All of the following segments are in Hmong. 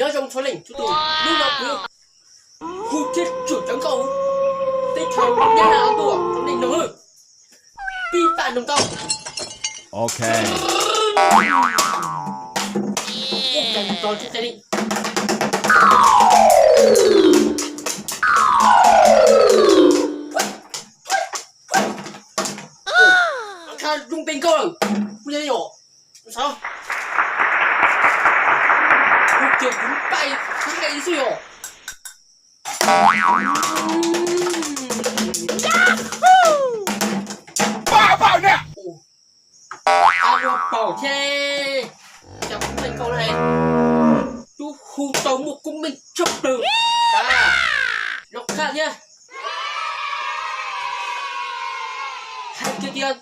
Nyob zoo txhua leej txhua tus, hnub no kuv hu thiab tsum cov nkauj teb chaws Nyab Laj tuaj rau nej noog, pib pam noog tau. Ok. Ub, cov tos tsis tau li. Khaj zoo pes nkauj lawm, kuv yog yom. Xav, kuv ces kuv pais hais xwb yom. Ab, luag paum thiab, cov koob meej nkauj no, tub hu tau muaj koob meej tshaj plaws. Los qhaj thiab, hais tiag tiag,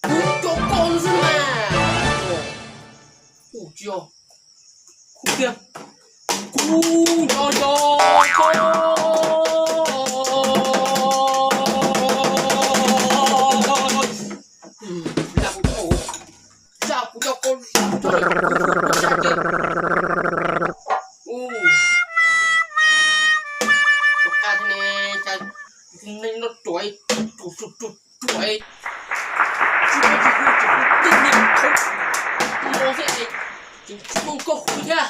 kuv cov koj xwb mas. Ua tsis yog, kuv tiag, kuv nco nco koj. Zaj kuv cov, zaj kuv cov koj, zaj kuv cov, zaj kuv cov. Ua, rov qab thiab ne, cas neeg no ruam, ruam ruam ruam ruam, tsis muaj tsis hu, tsis hu tej niag qhov no xwb es tseem tsis muaj nkauj hu thiab.